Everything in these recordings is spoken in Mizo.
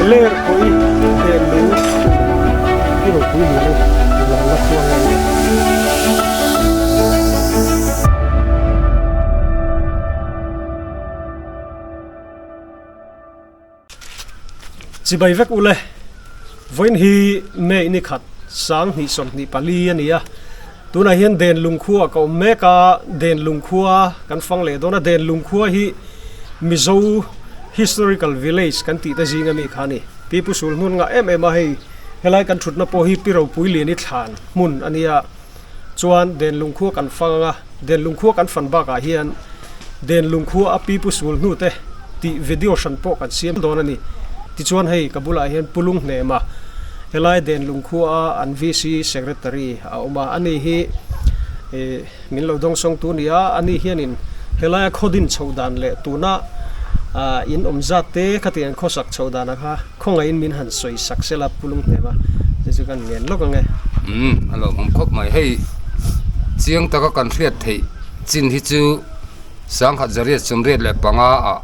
Ler pawh i den lung i ropui ni le lalna khua nge ni. Chibai vek ule, vawiin hi May ni khat 2024 a ni a, tunah hian Den Lungkhua ka awm mek a, Den Lungkhua kan fang leh dawn a, Den Lungkhua hi Mizo Historical Village kan tih te zing ami kha a ni. Pi Pu Sul hmun ngah em em a hei helai kan thutna pawh hi Pi Ropui Liani thlan hmun a nia chuan Den Lungkhua kan fang ang a, Den Lungkhua kan fan bakah hian Den Lungkhua a Pi Pu Sul hnu te tih video hran pawh kan siam dawn a ni. Tichuan hei ka bulah hian Pu Lunghnema helai Den Lungkhua a an VC Secretary a awm a, ani hi ih min lo dawngsawng tu a ni a, ani hianin helaia khaw din chhoh dan leh tuna ah in awm zat te khatiang khawsak chhoh dan kha khawngaihin min han sawi sak sela Pu Lunghnema chu chu kan ngen lawk ang e. Umm a lawmawm khawp mai hei chiang taka kan hriat theih chin hi chu sangkhat zariat sawmriat leh panga ah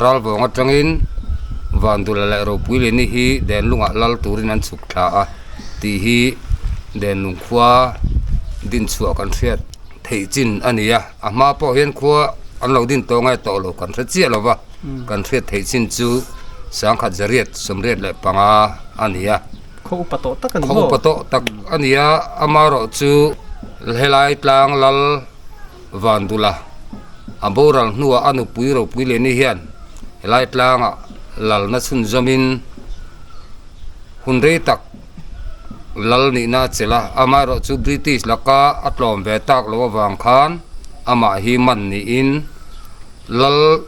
ralvawng atangin Vandula leh Ropuilini hi Denlungah lal turin an chhuk thla a tih hi Denlung khua din chhuah kan hriat theih chin a ni a a hma pawh hian khua an lo din tawh nge tawh lo kan hre chiah lo va. Kan hriat theih chin chu sangkhat zariat sawmriat leh panga a ni a. Khaw upa tawh tak a ni maw? Khaw upa tawh tak a ni a, amaherawh chu helai tlang lal Vandula a boral hnuah a nupui ropui leh ni hian helai tlangah lalna chhunzawmin hun rei tak lal nihna a chelh a, amaherawh chu British laka a tlawm ve tak loh avang khan amah hi man niin Lal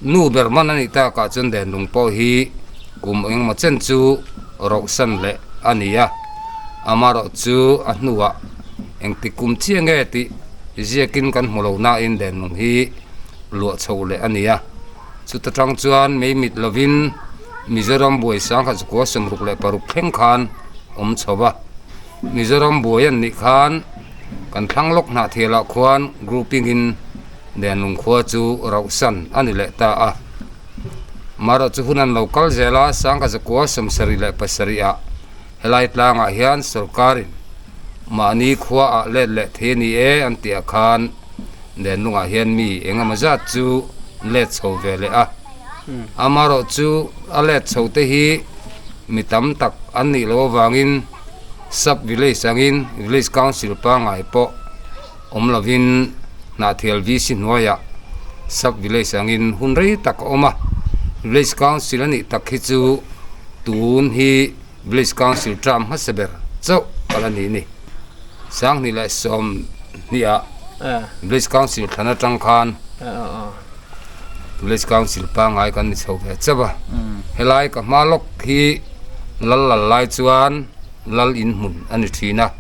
nu ber man a nih takah chuan Denlung pawh hi kum engemaw chen chu rohsan leh a ni a, amaherawh chu a hnuah engtik kum chiah nge tih ziakin kan hmu lo nain Denlung hi luah chho leh a ni a. Chuta tang chuan mei mit lovin Mizoram buai sangkhat zakua 66 thleng khan awm chho va, Mizoram buai an nih khan kan thlang lawk hnahthialah khuan grouping in Denlung khua chu rauhsan a ni leh ta a. Marawh chu hun an lo kal zel a, Sangha zakua 77 ah helai tlangah hian sawrkarin mahni khua ah let leh thei a ni e an tih ah khan Denlungah hian mi eng emaw zat chu let chho ve leh a. Amarawh chu a let chho te hi mi tam tak an nih loh avangin sub village angin village council pangngai pawh awm lovin Hnahthial VC hnuaiah Sub Village angin hun rei tak a awm a, Village Council a nih tak hi chu tun hi Village Council term hmasa ber chauh a la ni ni. 2020 ah Village Council thlan atang khan Village Council pangngai kan ni chho ve chauh a, helai ka hma lawk hi lal lal lai chuan Lal in hmun a ni thin a,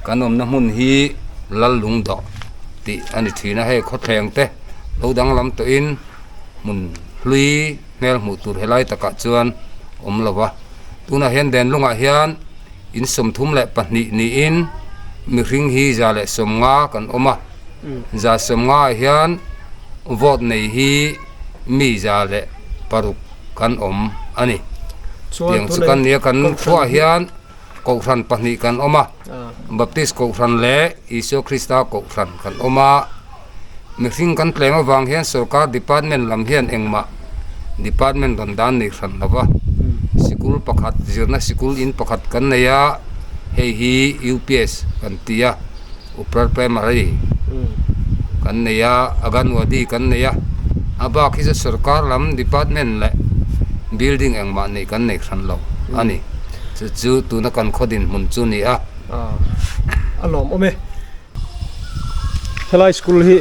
kan awmna hmun hi Lal lung dawh tih a ni thin a, hei khawthleng te lo danglam tawhin hmun hlui hmel hmuh tur helai takah chuan awm lo va, tunah hian Denlungah hian in 32 niin mihring hi 150 kan awm a, 150 ah hian vote nei hi mi 106 kan awm a ni. Tiang chu kan nia kan khuaah hian kohhran pahnih kan awm a, Baptist kohhran leh Isua Krista kohhran kan awm a. Mihring kan tlem avang hian sorkar department lam hian engmah department rawn dan nei hran lo va. Sikul pakhat zirna sikul in pakhat kan nei a, hei hi UPS kan ti a, Upper Primary kan nei a, Aganwadi kan nei a, a bak hi chu sorkar lam department leh building engmah neih kan nei hran lo a ni. Chu chu tuna kan khaw dinhmun chu a ni a. A lawmawm e. Helai school hi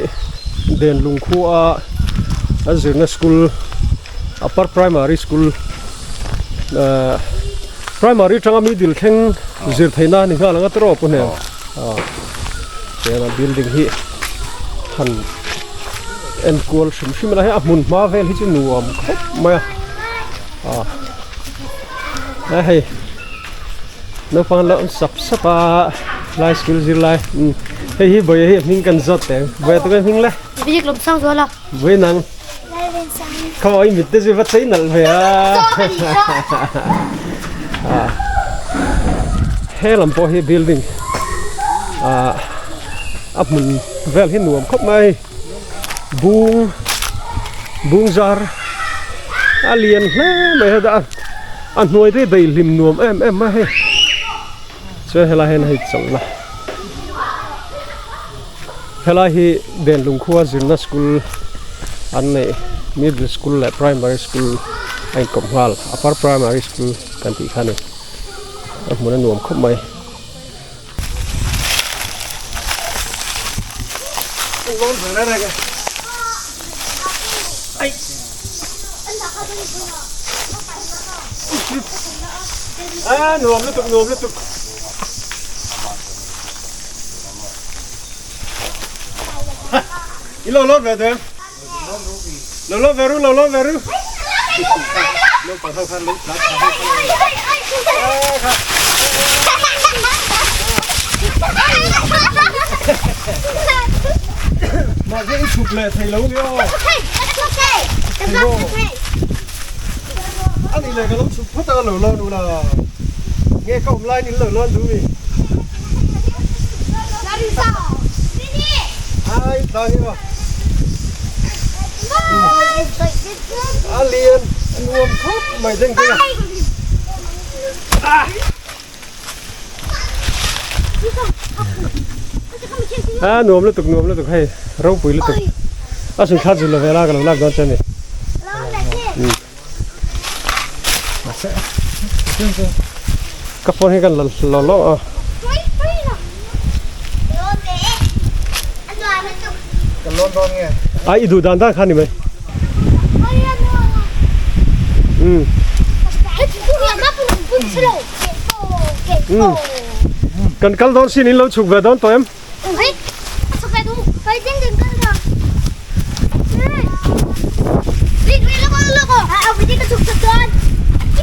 Denlung khua a zirna school upper primary school primary atanga middle thleng zir theihna a ni nghal ang a tiraw pu hnen. Chuan a building hi han en kual hrim hrim a hei a hmun hma vel hi chu nuam khawp mai a a hei naupang an lo awm sap sap a lai school zirlai hei hi bawiha hi a hming kan zawt teh ang bawiha tunge hming le Bik lawm sang zual a vawi nang Lalven sang. Khaw i mit te chu va chei nalh ve a. He lam pawh hi building ah a hmun vel hi nuam khawp mai bung bung zar a lian hle mai heta a hnuai te hi daihlim nuam em em mai hei chuan helai hian hei chawlhna helai hi Denlung khua zirna school an neih middle school leh primary school a inkawp nghal upper primary school kan tih kha a ni a hmun a nuam khawp mai. Nuam lutuk nuam lutuk. I lo lawt ve duh em? Lo lawt ve ru, lo lawt ve ru. Mahse i chhuk leh thei lo ni aw. A nih leh ka lo chhuk phawt a, lo lawn u la. Nge ka awm laiin in lo lawn duh mi? Ai tlang hi maw. A lian a nuam khawp mai deng deng a. A nuam lutuk nuam lutuk hei ropui lutuk a sun thla zul lo vela ka lo lak dawn che ani. Ka phone hi kan la lo lo a. A i duh dan dan kha ni mai. Kan kal dawn sin in lo chhuk ve dawn tawh em?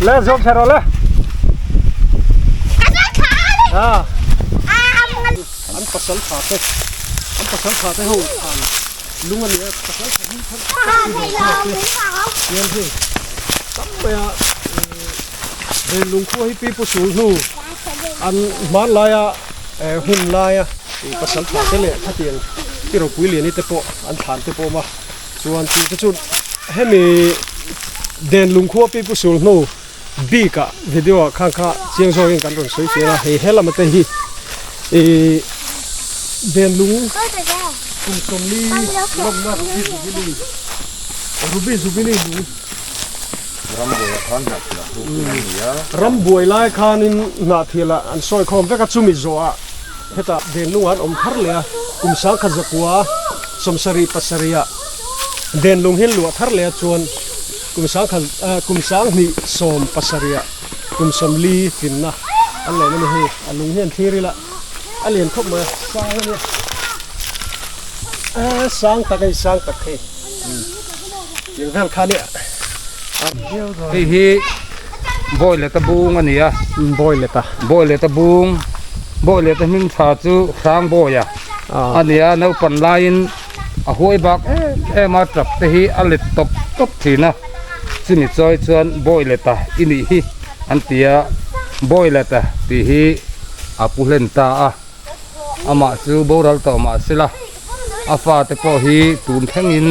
Le zawm thei rawh le. An pasal tha te an pasal tha te ho khan lung a ni a pasal tha hming thar hian hei tam mai a ven lungkhua hi pi pu sul hnu an hmanlaia hun laia pasal tha te leh khatiang i ropui liani te pawh an thlan te pawh a awm a chuan chu te chu hemi den lungkhua pi pu sul hnu bik ah video ah khan kha chiang zawk in kan rawn sawi fiah a hei helama te hi ihh denlung kum sawmli lawmna ruby jubilee ruby jubilee lung rambuai lai khanin hnahthil ah an sawi khawm vek a chumi zawh ah hetah denlung ah an awm thar leh a kum sangkhat zakua sawmsarih pasarih ah denlung hi an luah thar leh a chuan. Kum sangkhat kum sanghnih sawm pasarih kum sawmli tlinna an lawm a ni hei a lung hian thlir ila a lian khawp mai a sang a nia a sang tak a ni sang tak hei tiang vel kha nia hei hi Bawileta bung a ni a Bawileta Bawileta bung Bawileta hming tha chu Hrangbawi a ni a naupang laiin A huai bak em em a tap te hi a let tawp tawp thin a, chumi chawi chuan Bawileta i nih hi an ti a, Bawileta tih hi a pu hlen ta a, amah chu boral tawh mah sela a fate pawh hi tun thlengin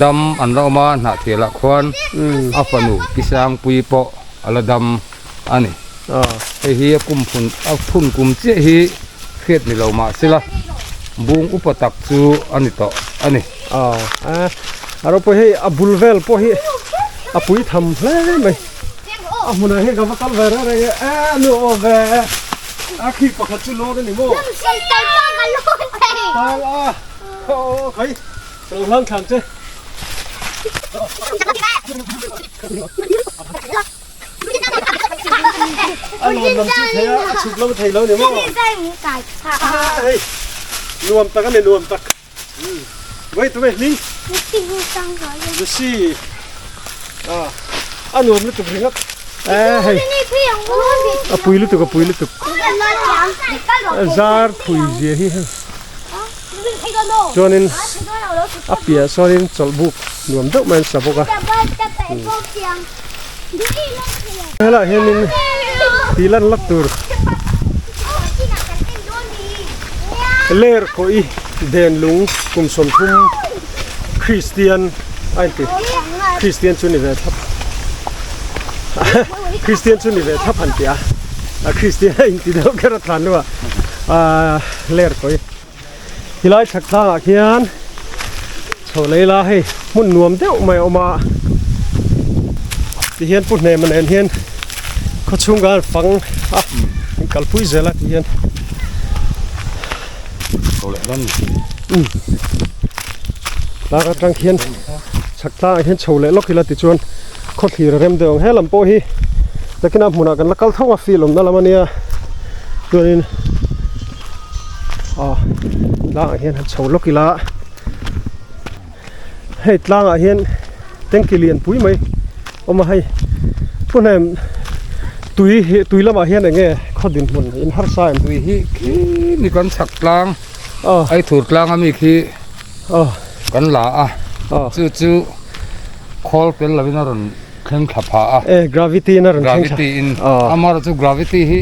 dam an la awm a, Hnahthialah khuan a fanu Kisangpui pawh a la dam a ni. Hei hi a kum phun a phun kum chiah hi hriat ni lo mah sela bung upa tak chu a ni tawh a ni. A ropui hei a bul vel pawh hi a pui tham hle mai a hmunah hian ka va kal ve reng reng e a nu aw ve a khi pakhat chu lawn a ni maw tal a aw khai ka lo hlang thlang che. A nuam lam chu thei a, a chhuk lo thei lo ni maw? Hei, nuam tak a ni, nuam tak. Wait, wait, hming? Lucy. Ah, a nuam lutuk ringawt. Eh, hei. A pui lutuk, a pui lutuk. Zar phui zia hi hei. Chuanin a piah sawn in chawlhbuk. Nuam deuh mai an sa bawk a. Helaiah hianin tih lan lak tur ler kawih denlung kum 30 Kristian a inti Kristian chu ni ve thlap Kristian chu ni ve thlap han ti a a Kristian a inti deuh kher a tlan hnuah ahh ler kawih. Tilai chhak tlangah khian chho lei la hei hmun nuam deuh mai a awm a tihian pu hnema nen hian khaw chhung kan fang a in kalpui zel a tihian umm tlang atang khian chhak tlangah hian chho leh lawk ila tichuan khaw thlir a rem deuh ang helam pawh hi takina hmunah kan la kal tho a field awmna lam ania chuanin. Aw tlangah hian han chho lawk ila hei tlangah hian tanky lian pui mai awm a hei hmuhnem tui hi tui lamah hian eng nge khaw dinhmun in harsa em tui hi khi mi kan chhak tlang aw ai thur tlang ami khi aw kan la a aw chu chu khawl tel lovin a rawn thleng thla phah a. E gravity in a rawn thleng thla. Gravity in amaherawh chu gravity hi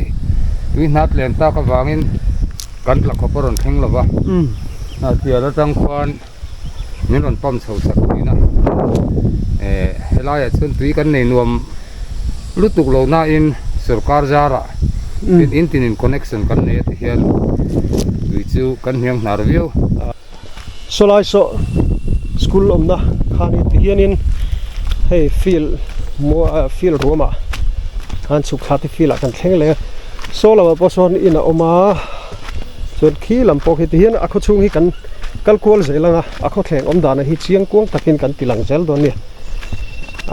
tui hnat len tak avangin kan tla khawp a rawn thleng lo va. Hnahtial atang khuan min rawn pump chho sak thin a. E helaiah chuan tui kan nei nuam lutuk lo nain sorkar zarah in tinin connection kan nei a ti hian tui chu kan hniang hnar viau. Sawlai saw school awmna khan hi ti hianin hei field field ruamah khan chhuk thla te field ah kan thleng leh a saw lamah pawh sawn in a awm a chuan khi lam pawh khi ti hian a khaw chhung hi kan kal kual zel ang a a khaw thleng awm dan hi chiang kuang takin kan ti lang zel dawn a ni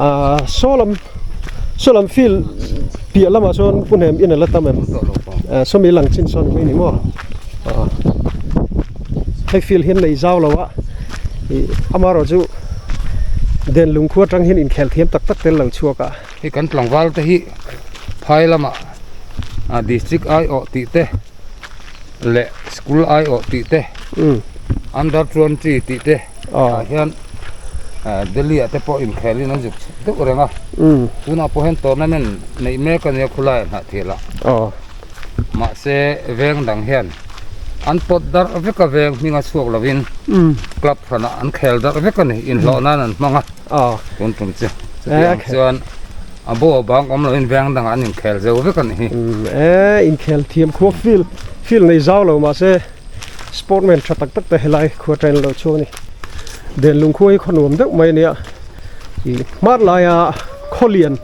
ahh saw lam saw lam field piah lamah sawn pu hnem in a la tam em sawmi lang chin sawn mai a ni maw ah. Hei field hian nei zau lo a ih amaherawh chu den lungkhua atang hian inkhel thiam tak tak tel lo chhuak a. Hei kan tlangval te hi phai lamah ah district aiawh tih te leh school aiawh tih te under 20 tih te ah hian Delhi ah te pawh inkhel in an zuk chhuk deuh reng a tunah pawh hian tournament neih mek a nia khulai ah hnahthial ah. Mahse veng dang hian an pawt darh vek a veng hminga chhuak lovin club hranah an khel darh vek a ni inhlawh nan an hmang a tun tum chu chutiang chuan a bo a bang awm lovin veng dangah an inkhel zo vek a ni hi. E inkhel thiam khua field field nei zau lo mahse sportman tha tak tak te helai khua train lo chhuak a ni Denlung khua hi khaw nuam deuh mai a nia ih hmanlaia khawlian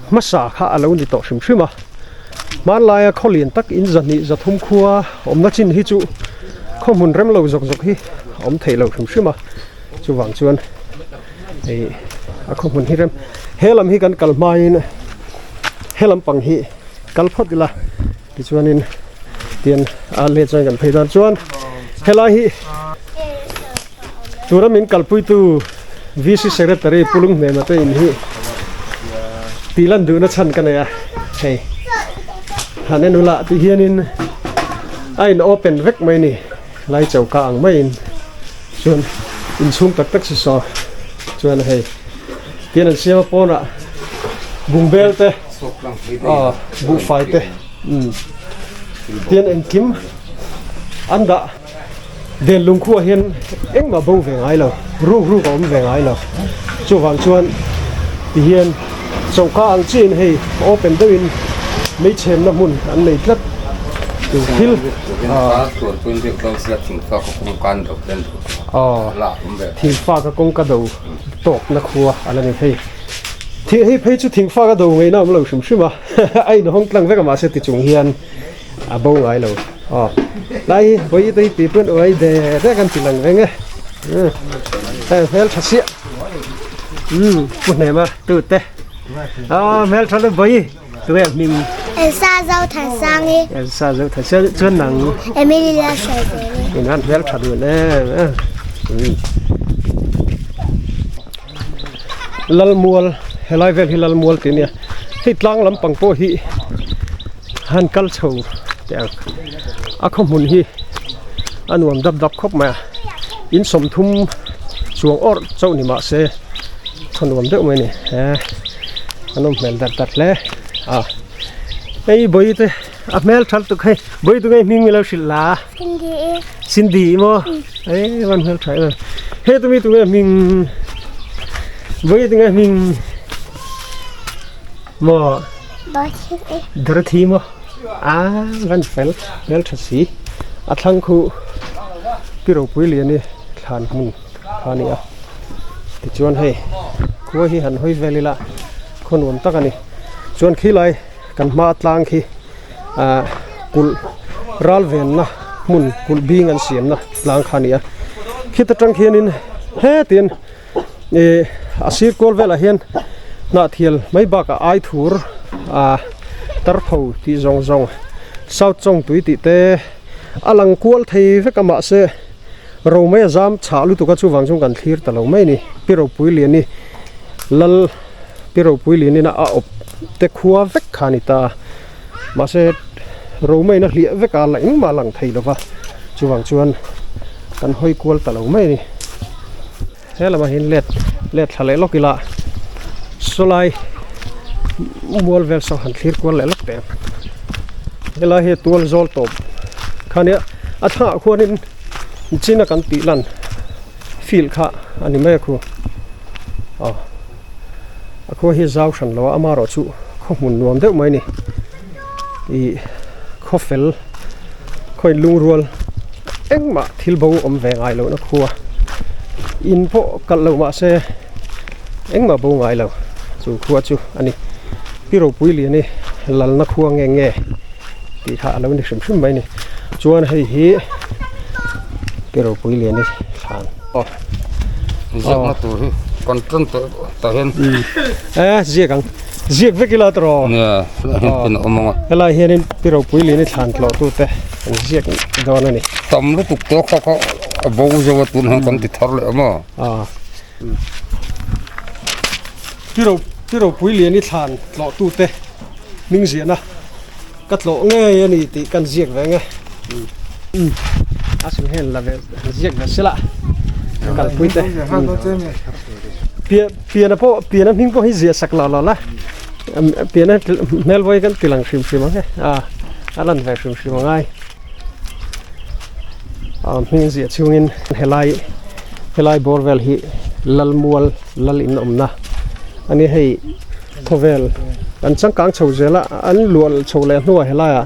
hmasa kha a lo ni tawh hrim hrim a. Hmanlaia khaw lian tak in zahnih zathum khua awmna chin hi chu khaw hmun rem lo zawk zawk hi a awm theih lo hrim hrim a, chuvang chuan hei a khaw hmun hi rem he lam hi kan kal hmain he lam pang hi kal phawt ila tichuanin tian a let chuan kan phei dawn chuan helai hi tura min kalpuitu VC Secretary Pu Lunghnema te in hi tih lan duhna chhan ka nei a hei han en ula ti hianin a in open vek mai ni lai choka ang maiin chuan inchhung tak tak si saw chuan hei tian an siam a pawnah bungbel te aw buhfai te umm tian engkim an dah. Den lungkhuah hian engmah bo ve ngai lo, ruk ruk a awm ve ngai lo. Chuvang chuan ti hian choka ang chiahin hei open deuhin meichhemna hmun an nei tlat tu thil aw thingfak a kawngka do tawkna khua a la ni hei. Hei phei chu thingfak a do ngaihna a awm lo hrim hrim a, a inhawng tlang vek a mahse ti chung hian a bo ngai lo aw lai hi vawi te hi tih pawn uai de de kan ti lang reng e hei hmel tha chiah umm pu hnem a tu te aw hmel tha lutuk vawi tu e hming Elsa zo than sang i Elsa zo than sang chuan nang Emily la hruai zel i in han hmel tha dun em em Lalmual helai vel hi Lalmual tih a nia hei tlang lampang pawh hi han kal chho teh ang a khaw hmun hi a nuam dap dap khawp mai a in 30. Chuang awrh chauh ni mah se khaw nuam deuh mai a ni he a nawm hmel dar dar hle a hei bawi te a hmel that tuk hei bawi tu ngei hming milo hrilh la Cindy Cindy maw ei van hmel tha em em he tumi tu nge hming bawi tu nge hming maw Dorothy maw a van fel hmel tha si a thlang khu pi ropui lian i thlan hmun kha a ni a tichuan hei khua hi han hawi vel ila khaw nuam tak a ni chuan khilai kan hma tlang khi ahh kulh ral venna hmun kulh bing an siamna tlang kha a ni a khita tang khianin hetin ih a sir kual velah hian hnahthial mai bakah ai thur ah tarpho tih zawng zawng south chawngtui tih te a lang kual thei vek a mahse Ro mai a zam chhah lutuk a chuvang chuan kan thlir ta lo mai a ni. Pi Ropui Liani Lal Pi Ropui Lianin a awp te khua vek kha a ni ta a, mahse ro maiin a hliah vek a la engmah a lang thei lo va, chuvang chuan kan hawi kual ta lo mai a ni. He lamah hian let let thla leh lawk ila sawlai mual vel saw han thlir kual leh lawk teh ang helai hi tual zawl tawp kha nia a thlangah khuanin china kan tih lan field kha a ni mai a khu aw a khua hi zau hran lo a amaherawh chu khaw hmun nuam deuh mai a ni ih khaw fel khaw in lungrual engmah thil bo awm ve ngai lohna khua in pawh kalh loh mah se engmah bo ngai lo chu khua chu a ni pi ropui lian hi lalna khua nge nge tih kha a lo ni hrim hrim mai a ni chuan hei hi pi ropui lian hi thlan aw ziakna tur hi kan tan tawh tah hian e ziak ang. Ziak vek ila tawh Nia, helai hian pin a awm ang a. Helai hianin pi ropui lian i thlan tlawh tute an ziak dawn a ni. Tam lutuk tawh kha kha a bo zo a tun hian kan ti thar leh awm a. Aw. Pi ro pi ropui lian i thlan tlawh tute hming ziahna ka tlawh ngei a ni tih kan ziak ve ang e. Umm a sung hian la ve ziak ve sela kalpui te pian pawh pian a hming pawh hi ziah sak lo lo la pian a hmel vawi kan ti lang hrim hrim ang e a a lan ve hrim hrim angai a hming ziah chhungin helai helai bawr vel hi lalmual lal in awmna ani hei khawvel an changkang chho zel a an luah chho leh hnuah helaiah.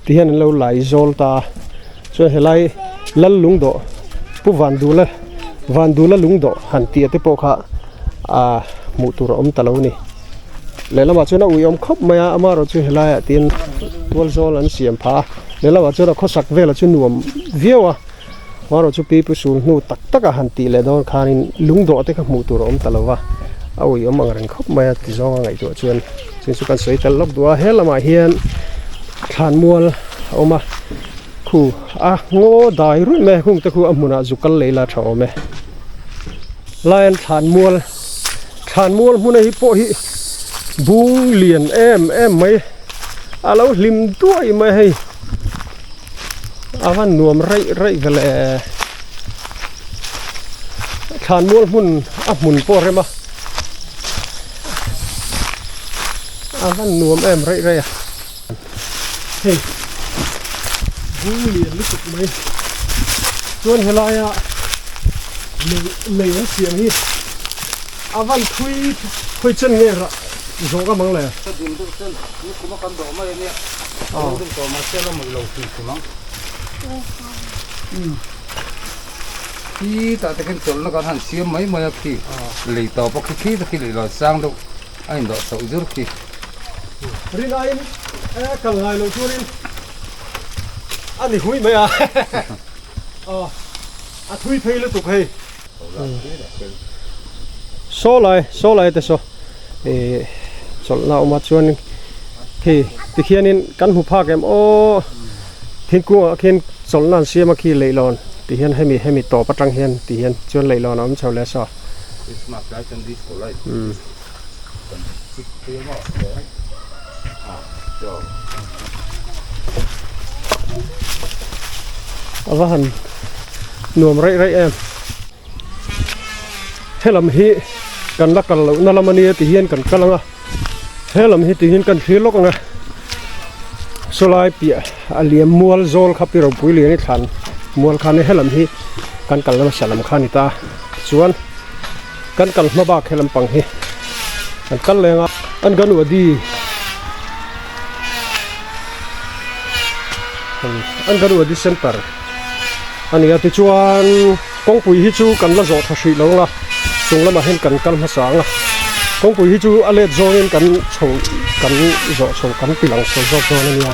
Ti hian an lo lai zawl ta a, chuan helai lal lungdawh Pu Vandula Vandula lungdawh han tih te pawh kha ah hmuh tur a awm ta lo a ni. Lehlamah chuan a uiawm khawp mai a, amaherawh chu helaiah tin tual zawl an siam phah a, lehlamah chuan a khawsak velah chu nuam viau a, amaherawh chu pi pu sul hnu tak tak a han tih leh dawn khanin lungdawh te kha hmuh tur a awm ta lo va, a uiawm ang reng khawp mai a ti zawng a ngaihtuah chuan. Chu chu kan sawi tel lawk duh a he lamah hian thlan mual a awm a khu a ngaw dai ruih mai a hung te khu a hmunah zu kal leh ila tha awm e laian thlan mual thlan mual hmun a hi pawh hi bung lian em em mai a lo hlim duai mai a hei a van nuam raih raih ve le thlan mual hmun a hmun pawh a rem a. A van nuam em raih raih a hei bung lian lutuk mai chuan helaia lei lei an siam hi a van thui thui chen nge rah zawh ka mang le. Khi tah te khin chawlhna kan han siam mai mai a khi lei tawp a khi khi te khi lei lo sang deuh a indawh chhoh zur khi. Rin aiin kal ngai lo turin a ni hui mai a aw a thui phei lutuk hei. Saw lai saw lai te saw ih chawlhna a awm a chuan khi tikhianin kan hmu phak em aw. Thingkungah khian chawlhna an siam a khi leihlawn tih hian hemi hemi tawp atang hian tih hian chuan leihlawn a awm chho leh saw. A va han nuam raih raih em. Helam hi kan la kal lohna lam a nia ti hian kan kal ang a, helam hi ti hian kan thlir lawk ang a, sawlai piah a liam mual zawl kha pi ropui lian i thlan mual kha a nia helam hi kan kalna hmasa lam kha a ni ta chuan kan kal hma bak helam pang hi kan kal leng a an ganwadi an ganwadi center a ni a tichuan. Kawngpui hi chu kan la zawh tha hrih lo ang a, chung lamah hian kan kal hmasa ang a, kawngpui hi chu a let zawngin kan chho kan zawh chho kan ti lang chho zawk dawn a nia.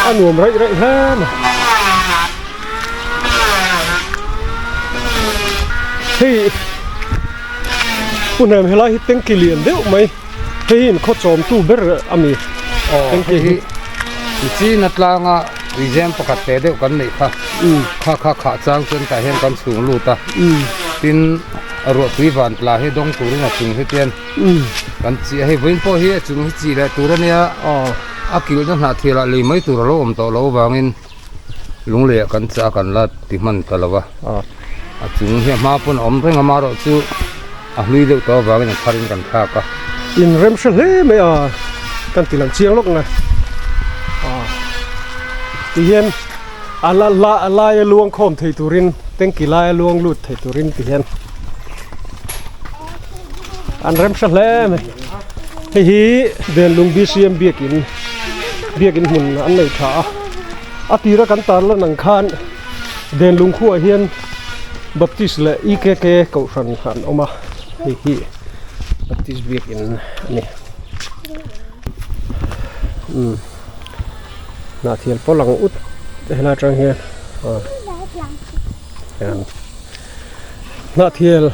A nuam raih raih hle mai. Hei Pu Hnem helai hi tanky lian deuh mai. Hei hi inkhaw chawmtu ber a mi Aw hei hi China tlanga tuizem pakhat te deuh kan neih kha kha kha khah chang chuan tah hian kan chhung lut a tin ruahtui van tla hi dawng turin a chung hi tian kan chi a hei vawiin pawh hi a chung hi chi leh tur a nia a kilhna hnah thilah lei mai tur a lo awm tawh loh avangin lunglei ah kan chah a kan la ti hman ta lo a a chung hi a hma pawn a awm reng a amaherawhchu a hlui deuh tawh avangin a thar in kan thlak a. In rem hre hle mai a kan ti lang chiang lawk nge ti hian a la la a laia luang khawm thei turin tanky laia luang lut thei turin ti hian an rem hre hle mai hei hi Denlung B_C_M biakin biakin hmun an nei tha a a tira kan tar lan ang khan Denlung khuaah hian Baptist leh EKK kohhran an awm a hei hi Baptist biakin a ni umm hnahthel pawh lang ut helai atang hian aw hnahthel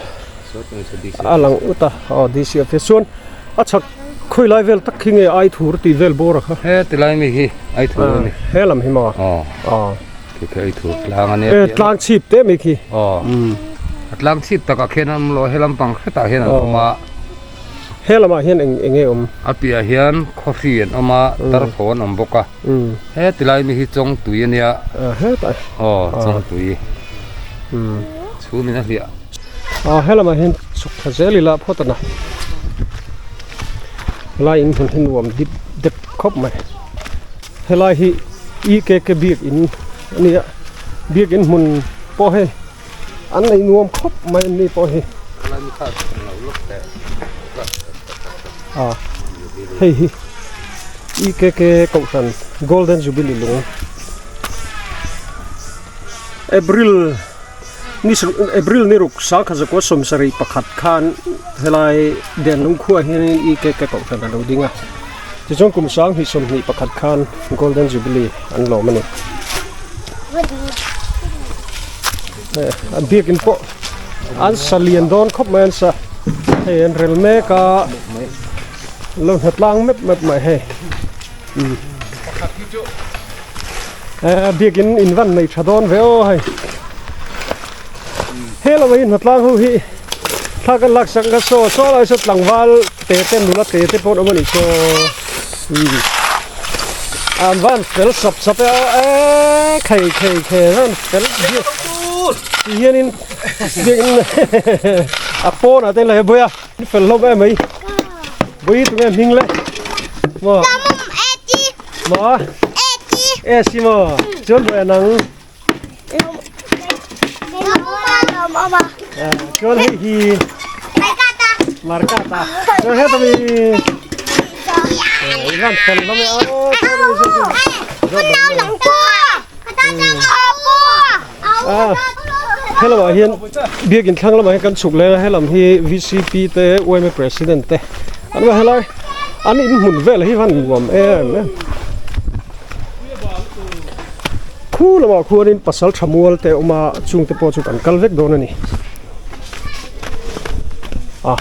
a lang ut a aw D_C office chuan a chhak khawi lai vel tak khi nge ai thur tih vel bawr a kha he tilai mi hi ai thur a ni he lam hi maw aw aw khi khi ai thur tlang a nia e tlang chhip te mai khi aw a tlang chhip takah khian an awm lo a he lampang hretah hian an awm a he lamah hian eng eng nge awm a piahah hian khawhri an awm a tarpho an awm bawk a he tilai mi hi chawngtui a nia hetah aw chawngtui chhum in a hliah aw he lamah hian chhuk thla zel ila phawt a na helai in hmun hi nuam dip dep khawp mai helai hi EKK biakin a ni a biakin hmun pawh hei an nei nuam khawp mai an ni pawh hi ah hei hi EKK kohhran golden jubilee lung April. Ni April ni ruk sangkhat zakua sawmsarih pakhat khan helai Denlung khuaah hianin EKK kohhran a lo ding a, tichuan kum sanghnih sawmhnih pakhat khan Golden Jubilee an lawm a ni. An biakin pawh an sa lian dawn khawp mai an sa hei an rel mek a lo hna tlang mep mep mai hei. Biakin in van nei tha dawn ve aw hei he lo hi hnatlang ho hi thla kan lak sak ka saw saw lai saw tlangval te te nula te te pawh an awm a nih saw an van fel sap sap e e khei khei khei an fel biak ti hianin biakin a pawnah te la he bawih a fel hlawm em mai bawi tunge hming le maw Maw? Esi maw? Chuan buai nang. Chuan hei hi. Markata. Chuan he tami. Ivan fel lame a. Helamah hian biakin thlang lamah hian kan chhuk leng a helam hi V_C_P te U_M_A president te an awm a helai an inhmun vel hi van nuam em em khu lamah khuanin pasal tha mual te a awm a chungte pawh chu kan kal vek dawn a ni a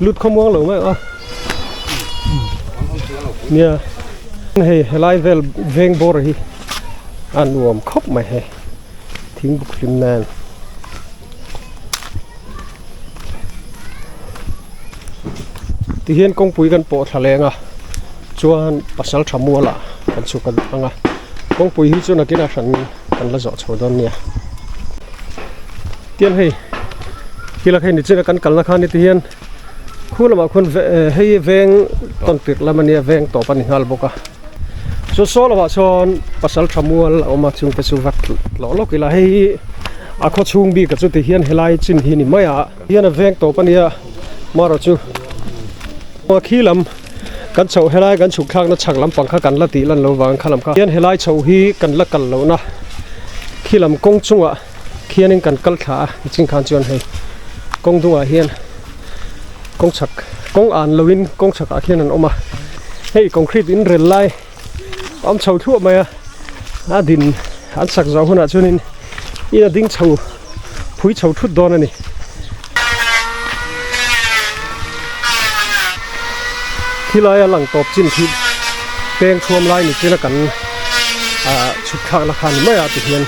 lut khawmuang lo mai ang a nia hei helai vel veng bawr hi. A nuam khawp mai hei thingbuk hlim nen. Tihian kawngpui kan pawh thla leng a chuan pasal tha mual ah kan chhuk ang a kawngpui hi chu nakinah hran kan la zawh chho dawn nia. Tian hei khilak hei nichina kan kalna khan heti hian khu lamah khuan hei veng tawn tirh lam ania veng tawp a ni nghal bawk a chu saw lamah sawn pasal tha mual a awm a chungte chu va tlawh lawk ila hei hi a khaw chhung bik a chuti hian helai chin hi a ni mai a hian a veng tawp ania marawh chu a khi lam kan chhoh helai kan chhuk thlakna chhak lampang kha kan la tih lan lo vang kha lam kha hian helai chhoh hi kan la kal lohna khi lam kawng chungah khianin kan kal thla a nichin khan chuan hei kawng dungah hian kawng chhak kawng an loin kawng chhakah khian an awm a hei concrete in rel lai a awm chho thluah mai a a din an sak zawh hunah chuanin in a ding chho phui chho thut dawn a ni. Khilai a lang tawp chin khi peng thuam lai ni china kan ah chhuk thlak na kha ni mai a tihian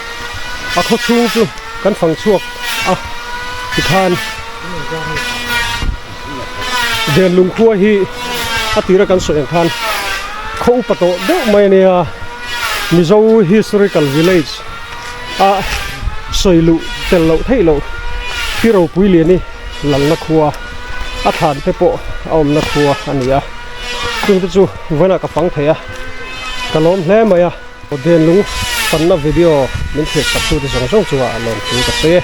a khaw chhung chu kan fang chhuak a tikhan Denlung khua hi a tira kan sawi ang khan khaw upa tawh deuh mai a nia Mizo historical village a sawi luh tel loh theih loh hi ropui lian hi lalna khua a thlan te pawh a awmna khua a ni a chungte chu vawiinah ka fang thei a ka lawm hle mai a. Denlung fanna video min thlir sak tute zawng zawng chungah lawmthu ka sawi e.